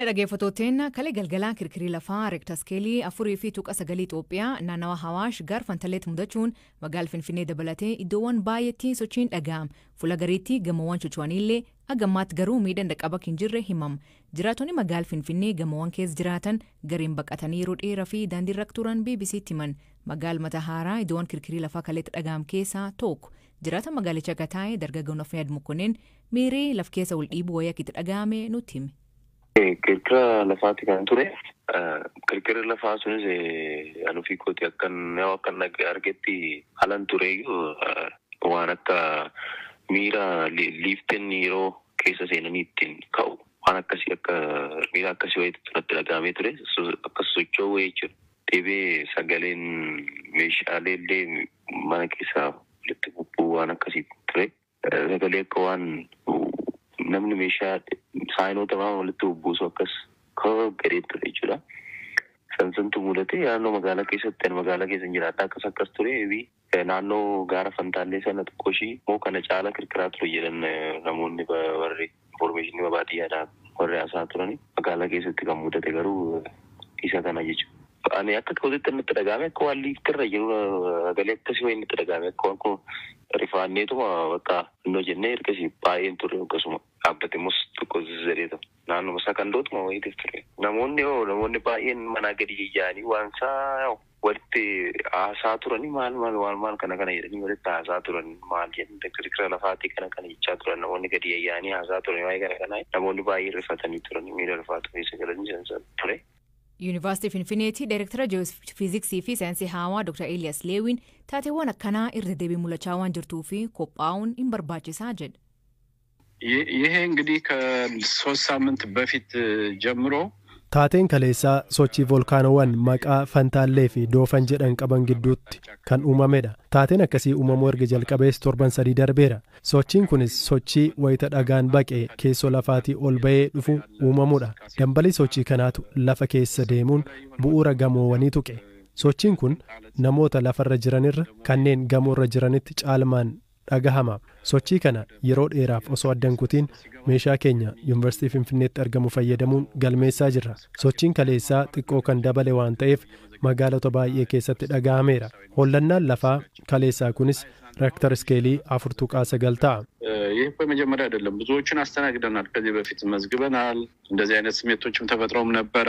Dhaggeeffattootni kalee galgalaa kirkirii lafaa Reektar iskeelii 4.9 Itoophiyaa naannawa Hawaash gaara Fantaleetti mudachuun magaala Finfinnee dabalatee iddoowwan baay'eetti sochiin dhaga'ama. Fuula gariitti gamoowwan socho'anillee hagammaatti garuu miidhaan dhaqqaba hin jirre himama. Jiraattonni magaala Finfinnee gamoowwan keessa jiraatan gareen baqatanii yeroo dheeraa fi daandiirra turan BBC'tti himan. Magaala Matahaaraa iddoowwan kirkirii lafaa kaleetti dhaga'am keessaa tokko. Jiraata magaalicha akka taa'e dargaggoon Afyaad Mokonneen miiree laf keessa wal dhiibuu wayii akka itti dhaga'ame nutti hime. Kirkira lafaati kan ture. Kirkirri lafaa sunis ani ofii kooti akkan akkan argetti halan ture waan akka miira liiftiin yeroo keessa seenanii ittiin ka'u waan akkasii akka miira akkasii wayiitu natti dhaga'amee ture akkas socho'u jechuudha. Deebi'ee sagaleen meeshaalee illee mana keessaa walitti bubbuu waan akkasii ture. Sagalee akka waan namni meeshaa saayinoota waan walitti bubbuusu akkas gadee ture jechuudha. Sansantu mudate naannoo magaalaa keessatti ani magaalaa keessa hin jiraadha akkas akkas ture naannoo gaara Fantaallee sana xiqqoo ishii immoo kana caala kirkiraa ture jedhan namoonni warri informeeshinii baadiyyaadhaa warri haasaa turani magaalaa keessatti kan mudate garuu isa kana jechuudha. Ani akka kootitti natti dhaga'ame akka waan liiftirra jiru sagalee akkasii wayii natti dhaga'ame akka waan kun rifaanneetuma bakka innoo jennee ergasii baay'een ture akkasuma dhaabbate mus xiqqoo zizzereeta naannuma sakandootuma wayiitiif ture. Namoonni hoo namoonni baay'een manaa gadi yaa'anii waan isaa walitti haasaa turanii maal maal waan maal kana kana jedhanii walitti haasaa turan maal jedhan kirkira lafaatii kana kana jechaa turan namoonni gadi yaa'anii haasaa turan waa'ee kana kana namoonni baay'een rifatanii turan miira rifaatu keessa galanii sansan ture. Yuunivarsiitii Finfinneetti Daayirektara Ji'oofiiziksii fi Saayinsii Hawaa Dr. Elias Leewin taateewwan akkanaa irra deebiin mul'achaa waan jirtuu fi qophaa'uun hin barbaachisaa jedha. ይሄ እንግዲህ ከሶስት ሳምንት በፊት ጀምሮ Taateen kaleessaa sochii volkaanoowwan maqaa Fantaallee fi Doofan jedhan qaban gidduutti kan uumamedha. Taateen akkasii uumamuu erga jalqabees torban sadii darbeera. Sochiin kunis sochii wayita dhagaan baqee keessoo lafaatii ol ba'ee dhufu uumamudha. Dambalii sochii kanaatu lafa keessa deemuun bu'uura gamoowwanii tuqe. Sochiin kun namoota lafarra jiranirra kanneen gamoorra jiranitti caalmaan dhagahama. Sochii kana yeroo dheeraaf osoo addan kutiin meeshaa keenya Yuunivarsiitii Finfinneetti argamu fayyadamuun galmeessaa jirra. Sochiin kaleessaa xiqqoo kan dabale waan ta'eef magaalota baay'ee keessatti dhagahameera. Hollannaan lafaa kaleessaa kunis Reektar iskeelii 4.9 ta'a. ይህ እኮ የመጀመሪያ አይደለም። ብዙዎቹን አስተናግደናል። ከዚህ በፊት መዝግበናል። እንደዚህ አይነት ስሜቶችም ተፈጥረውም ነበረ።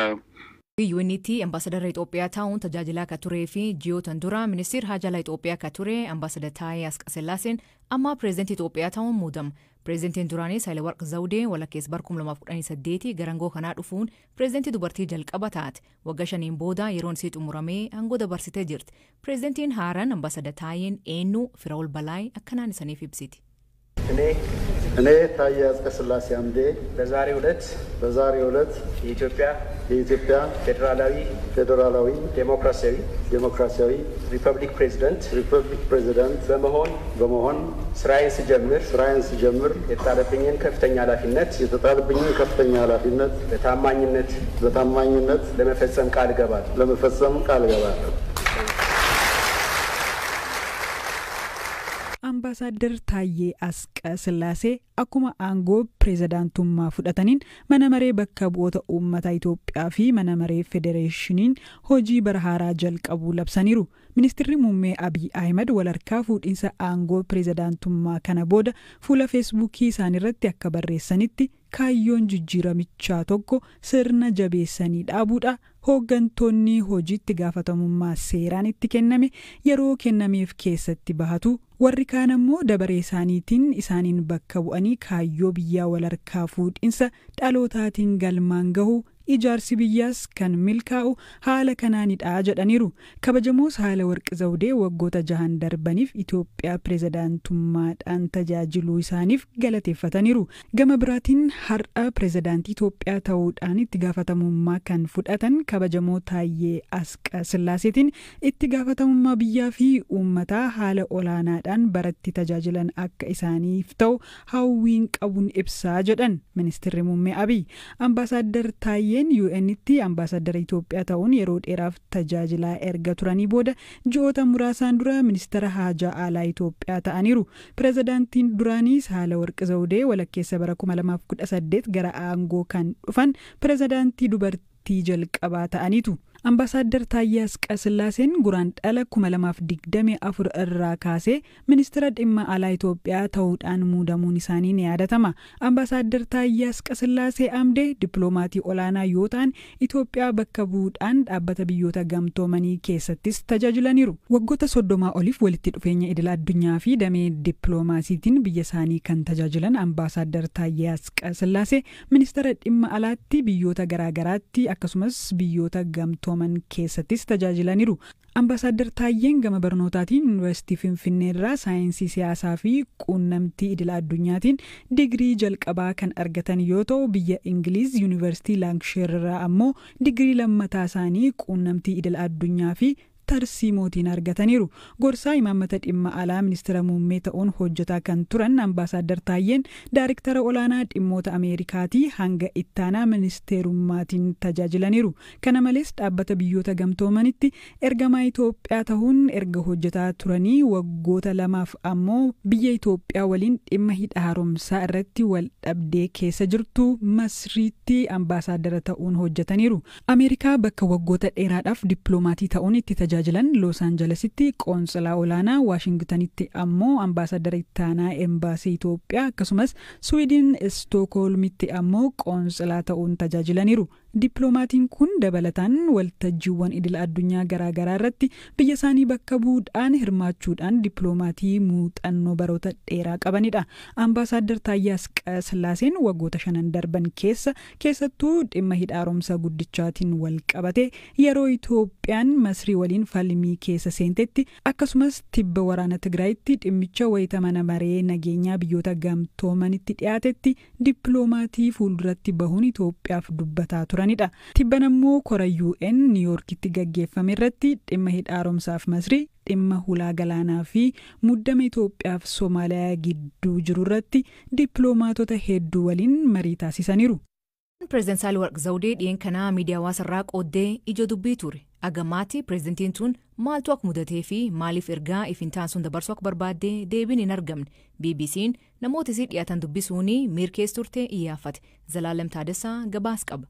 UN'tti ambaasadara Itoophiyaa ta'uun tajaajilaa akka turee fi ji'ootan dura ministeera haajaa Itoophiyaa akka ture ambaasadar Taayee Asqasillaaseen amma pireezidantii Itoophiyaa ta'uun muudama. Pireezidantiin duraanii Saahilawarq Zawudee walakkeessa bara 2018 gara aangoo kanaa dhufuun pireezidantii dubartii jalqaba taate. Waggaa shaniin booda yeroon isii xumuramee aangoo dabarsitee jirti. Pireezidantiin haaraan ambaasadar Taayeen eenyu Firaa'ol Balaay akkanaan isaniif ibsiti. እኔ ታዬ አጽቀሥላሴ አምዴ በዛሬው ዕለት በዛሬው ዕለት የኢትዮጵያ የኢትዮጵያ ፌዴራላዊ ፌዴራላዊ ዴሞክራሲያዊ ዴሞክራሲያዊ ሪፐብሊክ ፕሬዝደንት ሪፐብሊክ ፕሬዝዳንት በመሆን በመሆን ስራዬን ስጀምር ስራዬን ስጀምር የተጣለብኝን ከፍተኛ ኃላፊነት የተጣለብኝን ከፍተኛ ኃላፊነት በታማኝነት በታማኝነት ለመፈጸም ቃል እገባለሁ። ለመፈጸም ቃል እገባለሁ። Ambaasaadar Taayyee Asqasillaasee akkuma aangoo pireezidaantummaa fudhataniin mana maree bakka bu'oota uummata Itoophiyaa fi mana maree federeeshiniin hojii bara haaraa jalqabuu labsaniiru. Ministeerri muummee Abiy Ahmed walharkaa fuudhinsa aangoo pireezidaantummaa kana booda fuula feesbuukii isaaniirratti akka barreessanitti kaayyoon jijjiiramichaa tokko sirna jabeessanii dhaabuudha. Hooggantoonni hojiitti gaafatamummaa seeraan itti kenname yeroo kennameef keessatti bahatu warri kaan ammoo dabaree isaaniitiin isaaniin bakka bu'anii kaayyoo biyyaa walharkaa fuudhinsa dhalootaatiin galmaan gahu ijaarsi biyyaas kan milkaa'u haala kanaanidha jedhaniiru. Kabajamoo Saahilawarq Zawudee waggoota jahan darbaniif Itoophiyaa pireezidaantummaadhaan tajaajiluu isaaniif galateeffataniiru. Gama biraatiin har'a pireezidaantii Itoophiyaa ta'uudhaan itti gaafatamummaa kan fudhatan kabajamoo Taayyee Asqasillaaseetiin itti gaafatamummaa biyyaa fi uummataa haala olaanaadhaan baratti tajaajilan akka isaaniif ta'u hawwiin qabuun ibsaa jedhan ministeerri muummee Abiy. Ambaasaadar Taayyee Taayyeen UN'tti ambaasaddara Itoophiyaa ta'uun yeroo dheeraaf tajaajilaa erga turanii booda ji'oota muraasaan dura ministeera haajaa alaa Itoophiyaa ta'aniiru. Pireezidaantiin duraanii Saahilawarq Zawudee walakkeessa bara 2018 gara aangoo kan dhufan pireezidaantii dubartii jalqabaa ta'aniitu. Ambaasaddar Taayyee Asqasillaaseen Guraandhala 2024 irraa kaasee ministeera dhimma alaa Itoophiyaa ta'uudhaan muudamuun isaanii ni yaadatama. Ambaasaddar Taayyee Asqasillaasee Amdee dippiloomaatii olaanaa yoo ta'an, Itoophiyaa bakka bu'uudhaan dhaabbata Biyyoota Gamtoomanii keessattis tajaajilaniiru. Waggoota 30 oliif walitti dhufeenya idil addunyaa fi damee dippiloomaasiitiin biyya isaanii kan tajaajilan Ambaasaddar Taayyee Asqasillaasee ministeera dhimma alaatti biyyoota garaagaraatti akkasumas biyyoota gamtooman keessattis tajaajilaniiru. Ambaasaddar Taayyeen gama barnootaatiin Yuunivarsiitii Finfinnee irraa saayinsii siyaasaa fi quunnamtii idil addunyaatiin digirii jalqabaa kan argatan yoo ta'u, biyya Ingiliiz Yuunivarsiitii Laankisheer irraa ammoo digirii lammataa isaanii quunnamtii idil addunyaa fi tarsiimootiin argataniiru. Gorsaa imaammata dhimma alaa ministeera muummee ta'uun hojjetaa kan turan Ambaasaddar Taayyeen daariktara olaanaa dhimmoota Ameerikaatii hanga ittaanaa ministeerummaatiin tajaajilaniiru. Kana malees, dhaabbata Biyyoota Gamtoomanitti ergamaa Itoophiyaa ta'uun erga hojjetaa turanii waggoota 2f ammoo biyya Itoophiyaa waliin dhimma hidha haaromsaa irratti wal dhabdee keessa jirtu Masriitti ambaasaadara ta'uun hojjetaniiru. Ameerikaa bakka waggoota dheeraadhaaf dippiloomaatii ta'uun itti tajaajilan Los Angelesitti qoonsilaa olaanaa, Waashingtanitti ammoo ambaasadara ittaanaa embaasii Itoophiyaa, akkasumas Swiidin Istookholmitti ammoo qoonsilaa ta'uun tajaajilaniiru. Dippiloomatiin kun dabalataan waltajjiiwwan idil addunyaa garaagaraa irratti biyya isaanii bakka bu'uudhaan hirmaachuudhaan dippiloomaatii muuxannoo baroota dheeraa qabanidha. Ambaasaadar Taayyee Asqasillaaseen waggoota 5n darban keessa, keessattuu dhimma hidha haaromsa guddichaatiin wal qabate yeroo Itoophiyaan Masrii waliin falmii keessa seentetti, akkasumas tibba waraana Tigraayitti dhimmicha wayita mana maree nageenyaa Biyyoota Gamtoomanitti dhiyaatetti dippiloomaatii fuulduratti bahuun Itoophiyaaf dubbataa turanidha. Tibban ammoo kora UN Niiyorkitti gaggeeffame irratti dhimma hidha haaromsaaf Masrii, dhimma hulaa galaanaa fi muddama Itoophiyaaf Somaaliyaa gidduu jiru irratti dippiloomaatota hedduu waliin marii taasisaniiru. Pireezidaant Saahilawarq Zawudee dhiyeen kanaa miidiyaa hawaasarraa qooddee ija dubbii ture. Agamaatti pireezidantiin tun maaltu akka mudatee fi maaliif ergaa ifin taasisuun dabarsuu akka barbaadde deebiin hin argamne. BBC'n namoota isii dhiyaatan dubbisuun miirkees turte iyyaafate. Zalaalam Taaddasaa gabaas qaba.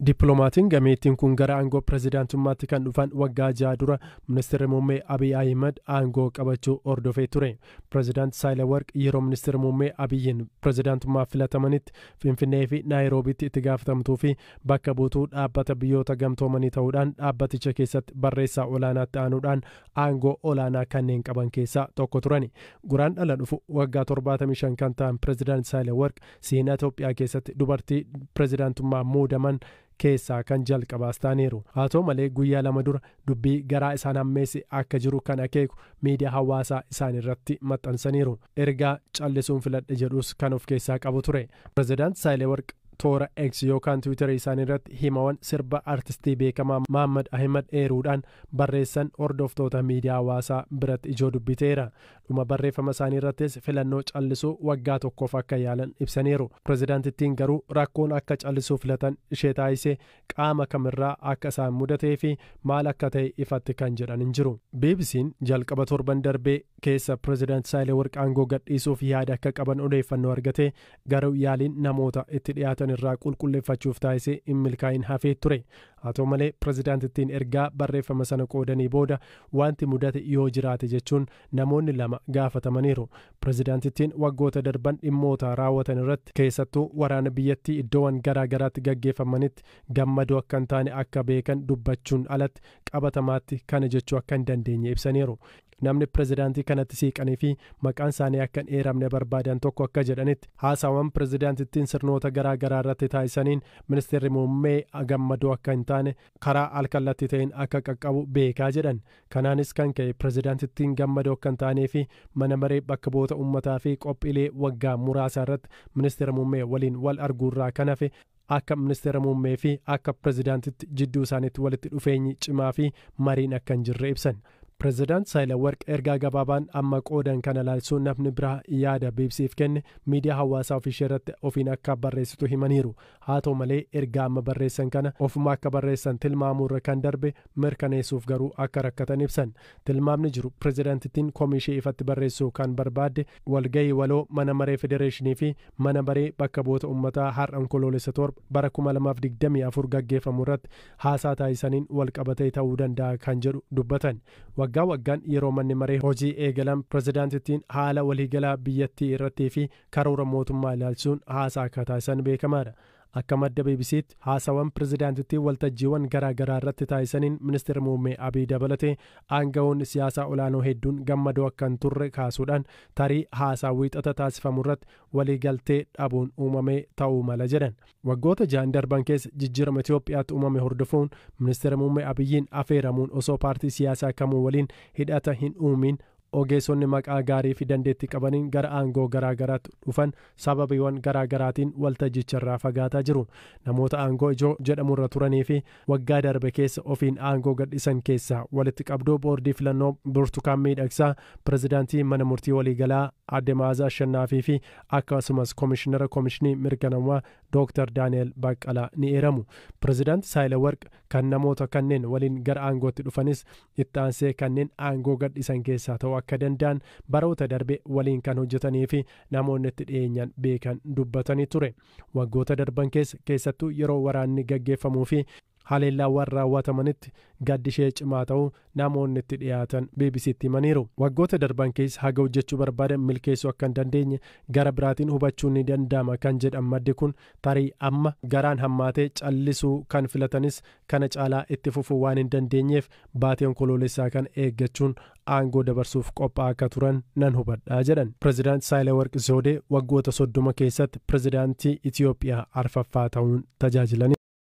Dippiloomatiin gameettiin kun gara aangoo pireezidaantummaatti kan dhufan waggaa 6 dura ministeerri muummee Abiy Ahimad aangoo qabachuu hordofee ture. Pireezidaant Saahilawarq yeroo ministeerri muummee Abiyyiin pireezidaantummaaf filatamanitti Finfinnee fi Naayiroobiitti itti gaafatamtuu fi bakka buutuu dhaabbata Biyyoota Gamtoomanii ta'uudhaan dhaabbaticha keessatti barreessaa olaanaatti aanuudhaan aangoo olaanaa kanneen qaban keessaa tokko turani. Guraandhala dhufu waggaa 75 kan ta'an pireezidaant Saahilawarq seenaa Itoophiyaa keessatti dubartii pireezidaantummaa muudaman keessaa kan jalqabaas ta'aniiru. Haa ta'u malee, guyyaa 2 dura dubbii garaa isaan hammeesse akka jiru kan akeeku miidiyaa hawaasaa isaan irratti maxxansaniiru. Ergaa "callisuun filadhe" jedhus kan of keessaa qabu ture. Pireezidaant Saahilawarq toora X yookaan Tiwiitarii isaanii irratti himawan sirba artistii beekamaa Mahaammad Ahimad eeruudhaan barreessan hordoftoota miidiyaa hawaasaa biratti ijoo dubbiteera. Dhuma barreeffama isaanii irrattis filannoo callisuu waggaa tokkoof akka yaalan ibsaniiru. Pireezidaantittiin garuu rakkoon akka callisuu filatan ishee taasise qaama kamirraa akka isaan mudatee fi maal akka ta'e ifatti kan jedhan hin jiru. BBC'n jalqaba torban darbee keessa pireezidaant Saahilawarq aangoo gadhiisuuf yaada akka qaban odeeffannoo argate, garuu yaaliin namoota itti dhiyaatan irraa qulqulleeffachuuf taasisee hin milkaa'in hafee ture. Haa ta'u malee, pireezidaantittiin ergaa barreeffama sana qoodanii booda wanti mudate yoo jiraate jechuun namoonni lama gaafatamaniiru. Pireezidaantittiin waggoota darban dhimmoota raawwatan irratti, keessattuu waraana biyyattii iddoowwan garaa garaatti gaggeeffamanitti gammadoo akka hin taane akka beekan dubbachuun alatti qabatamaatti kana jechuu akka hin dandeenye ibsaniiru. Namni pireezidaantii kanatti siiqanii fi maqaan isaanii akka hin eeramne barbaadan tokko akka jedhanitti, haasaawwan pireezidaantittiin sirnoota garaa garaa irratti taasisaniin ministeerri muummee gammadoo akka hin taane karaa alkallattii ta'een akka qaqqabu beekaa jedhan. Kanaanis kan ka'e pireezidaantittiin gammadoo akka hin taanee fi mana maree bakka bu'oota uummataa fi qophiilee waggaa muraasaa irratti ministeera muummee waliin wal arguurraa kan hafe akka ministeera muummee fi akka pireezidaantitti jidduu isaaniitti walitti dhufeenyi cimaa fi mariin akka hin jirre ibsan. Pireezidaant Saahilawarq ergaa gabaabaan amma qoodan kana ilaalchisuun namni biraa yaada BBC'f kenne miidiyaa hawaasaa ofiishee irratti ofiin akka barreessitu himaniiru. Haa ta'u malee, ergaa amma barreessan kana ofuma akka barreessan tilmaamuurra kan darbe mirkaneessuuf garuu akka rakkatan ibsan. Tilmaamni jiru pireezidaantittiin komishee ifatti barreessuu kan barbaadde walgahii waloo mana maree federeeshinii fi mana maree bakka bu'oota uummataa har'a Onkoloolessa 7 bara 2024 gaggeeffamu irratti haasaa taasisaniin wal qabatee ta'uu danda'a kan jedhu dubbatan. Waggaa waggaan yeroo manni maree hojii eegalan pireezidaantittiin haala waliigalaa biyyattii irrattii fi karoora mootummaa ilaalchisuun haasaa akka taasisan beekamaadha. Akka madda BBC'tti, haasawan pireezidaantittii waltajjiiwwan garaa garaa irratti taasisaniin ministeera muummee Abiy dabalatee aangawoonni siyaasaa olaanoo hedduun gammadoo akka hin turre kaasuudhaan, tarii haasaa Wiixata taasifamu irratti waliigaltee dhabuun uumamee ta'uu mala jedhan. Waggoota 6n darban keessa jijjiirama Itoophiyaatti uumame hordofuun ministeera muummee Abiyyiin afeeramuun osoo paartii siyaasaa kamuu waliin hidhata hin uumin ogeessonni maqaa gaarii fi dandeettii qabaniin gara aangoo garaa garaatti dhufan sababiiwwan garaa garaatiin waltajjicharraa fagaataa jiru. Namoota aangoo ijoo jedhamurra turanii fi waggaa darbe keessa ofiin aangoo gadhiisan keessaa walitti qabduu boordii filannoo Burtukaan Miidhagsaa, pirezidaantii mana murtii waliigalaa Aadde Ma'aazaa Ashannaafii fi akkasumas koomishinara koomishinii mirga namaa Dooktar Daani'el Baqqalaa ni eeramu. Pirezidaanti Saahilawarq kan namoota kanneen waliin gara aangootti dhufanis itti aansee kanneen aangoo gadhiisan keessaa ta'uu akka danda'an baroota darbe waliin kan hojjetanii fi namoonni itti dhiyeenyaan beekan dubbatanii ture. Waggoota darban keessa, keessattuu yeroo waraanni gaggeeffamuu fi haleellaawwan raawwatamanitti, gaddi ishee cimaa ta'uu namoonni itti dhiyaatan BBCtti himaniiru. Waggoota darban keessa haga hojjechuu barbaadan milkeessuu akka hin dandeenye gara biraatiin hubachuun ni danda'ama kan jedhan maddi kun, tarii amma garaan hammaatee callisuu kan filatanis kana caalaa itti fufuu waan hin dandeenyeef baatee Onkoloolessaa kana eeggachuun aangoo dabarsuuf qophaa'aa akka turan nan hubadhaa jedhan. Pireezidaant Saahilawarq Zoodee waggoota 30 keessatti pireezidaantii Itiyoophiyaa arfaffaa ta'uun tajaajilani.